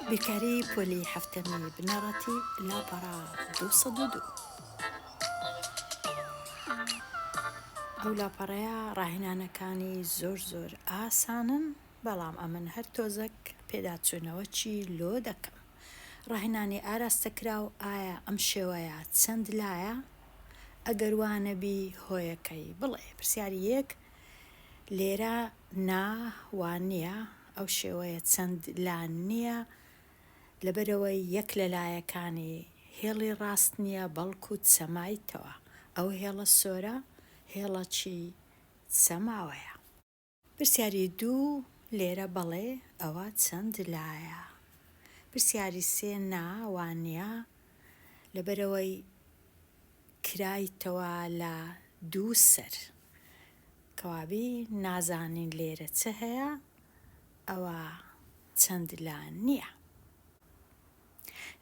بیرکاری پۆلی حەفتەمی بنەڕەتی لاپەڕە 202. ئەو لاپەڕەیە ڕاهێنانەکانی زۆر زۆر ئاسانن بەڵام ئەمن هەر تۆزەک پێداچوونەوەکی لۆ دەکەم. ڕاهێنانی ئاراستەکراو ئایا ئەم شێوەیە چەند لایە؟ ئەگەر وا نەبی هۆیەکەی بڵێ. پرسیاری یەک، لێرە نا وا نییە، ئەو شێوەیە چەند لا نییە، لەبەرئەوەی یەک لە لایەکانی هێڵی ڕاست نییە بەڵکو چەمایتەوە، ئەو هێڵە سۆرە هێڵەکی چەماوەیە. پرسیاری دوو، لێرە بەڵێ ئەوە چەند لایە؟ پرسیاری سێ، نا وا نییە، لەبەرئەوەی کرایتەوە لە دوو سەر. کەوابی نازانین لێرە چ هەیە ئەوە چەند لا نییە.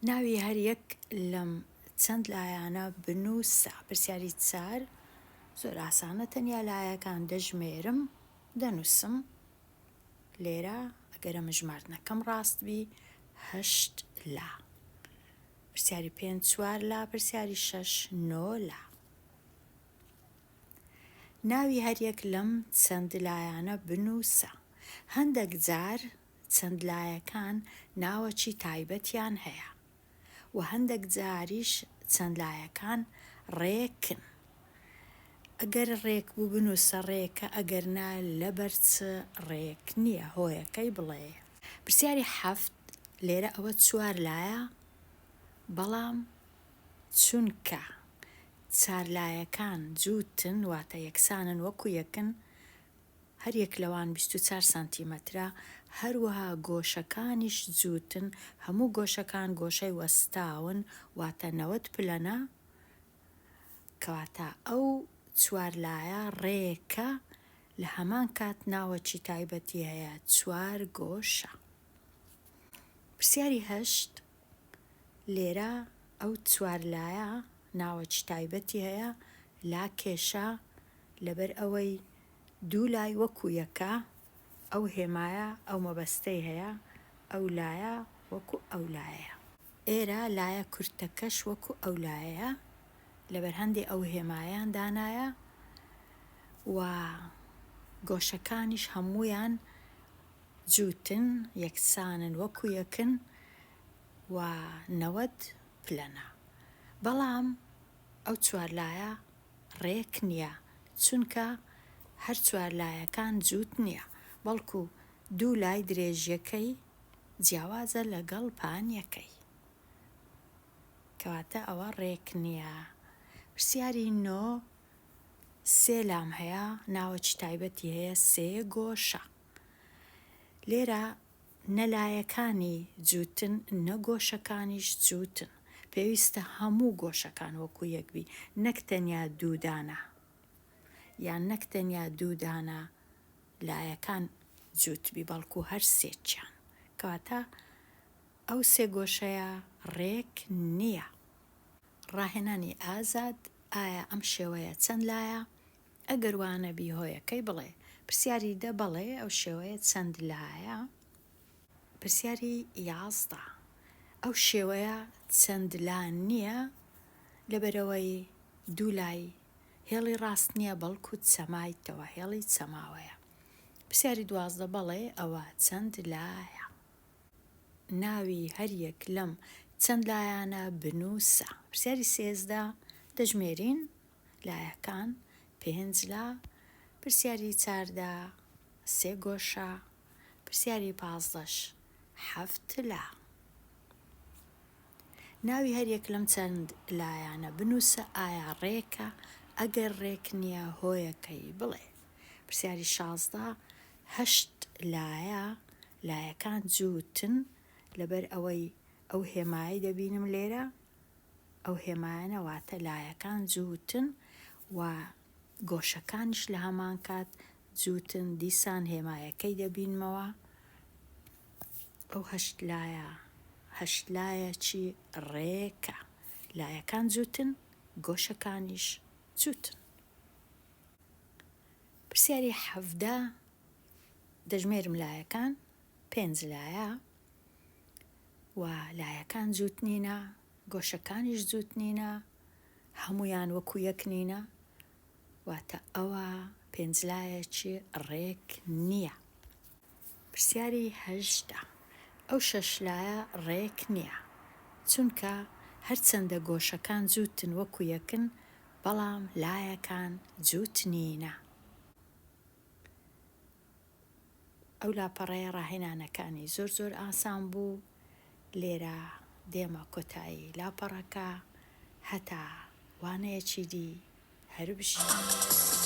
ناوی هەر یەک لەم چەند لایانە بنووسە. پرسیاری چار زۆر ئاسانە تەنیا لایەکان دەژمێرم دەنووسم لێرە ئەگەر ئەمە ژماردنەکەم ڕاست بی هەشت لا. پرسیاری پێنج چوار لا پرسیاری شەش نۆ لا. ناوی هەریەک لەم چەند لایانە بنووسە. هەندەک جار چەند لایەکان ناوەکی تایبەتیان هەیە و هەندەک جاریش چەند لایەکان ڕێکن. ئەگەر ڕێک بوو بنووسە ڕێکە ئەگەر نا لەبەر چ ڕێک نییە هۆیەکەی بڵێ. پرسیاری حەفت، لێرە ئەوە چوار لایە بەڵام چونکە چارلایەکان جووتن واتە یەکسانن وەکو یەکن هەر یەک لەوان 24 سانتیمەترە هەروەها گۆشەکانیش جووتن هەموو گۆشەکان گۆشەی وەستاون واتە 90 پلەنە کەواتە ئەو چوارلایە ڕێکە لە هەمان کات ناوەکی تایبەتی هەیە چوار گۆشە. پرسیاری هەشت، لێرە ئەو چوارلایە ناوەکی تایبەتی هەیە لاکێشە لەبەر ئەوەی دوو لای وەکو یەکە ئەو هێمایە ئەو مەبەستەی هەیە ئەو لایە وەکو ئەو لایەیە. ئێرە لایە کورتەکەش وەکو ئەو لایەیە لەبەر هەندێ ئەو هێمایەیان دانایە و گۆشەکانیش هەموویان جووتن یەکسانن وەکو یەکن و 90 پلەنە بەڵام ئەو چوارلایە ڕێک نییە چونکە هەر چوارلایەکان جووت نییە بەڵکو دوو لای درێژیەکەی جیاوازە لەگەڵ پانیەکەی. کەواتە ئەوە ڕێک نییە. پرسیاری نۆ، سێ لام هەیە، ناوەکی تایبەتی هەیە، سێ گۆشە. لێرە نە لایەکانی جووتن نە گۆشەکانیش جووتن. پێویستە هەموو گۆشەکان وەکو یەک بی نەک تەنیا دوو دانە یان نەک تەنیا دوو دانە لایەکان جووت بی بەڵکو هەر سێکیان. کەواتە ئەو سێ گۆشەیە ڕێک نییە. ڕاهێنانی ئازاد، ئایا ئەم شێوەیە چەند لایە؟ ئەگەر وا نەبی هۆیەکەی بڵێ. پرسیاری دە، بەڵێ ئەو شێوەیە چەند لایە؟ پرسیاری 11، ئەو شێوەیە چەند لا نییە؟ لەبەرئەوەی دوو لای هێڵی ڕاست نییە بەڵکو چەمایتەوە، هێڵی چەماوەیە. پرسیاری 12، بەڵێ ئەوە چەند لایە؟ ناوی هەریەک لەم چەند لایانە بنووسە. پرسیاری 13، دەژمێرین لایەکان، پێنج لا. پرسیاری 14، سێ گۆشە. پرسیاری پازدەش، حەفت لا. ناوی هەریەک لەم چەند لایانە بنووسە، ئایا ڕێکە؟ ئەگەر ڕێک نییە هۆیەکەی بڵێ. پرسیاری 16، هەشت لایە، لایەکان جووتن، لەبەر ئەوەی ئەو هێمایەی دەبینم لێرە، ئەو هێمایانە واتە لایەکان جووتن و گۆشەکانیش لە هەمان کات جووتن، دیسان هێمایەکەی دەبینمەوە، ئەو هەشت لایە هەشت لایەکی ڕێکە، لایەکان جووتن، گۆشەکانیش جووتن. پرسیاری 17، دەژمێرم لایەکان، پێنج لایە. و لایەکان جووت نینە، گۆشەکانیش جووت نینە، هەموویان وەکو یەک نینە، واتە ئەوە پێنجلایەکی ڕێک نییە. پرسیاری 18، ئەو شەشلایە ڕێک نییە، چونکە هەرچەندە گۆشەکان جووتن وەکو یەکن، بەڵام لایەکان جووت نینە. ئەو لاپەڕەیە ڕاهێنانەکانی زۆر زۆر ئاسان بوو، لێرە دێمە کۆتایی لاپەڕەکە، هەتا وانەیەکی دی هەر بژین.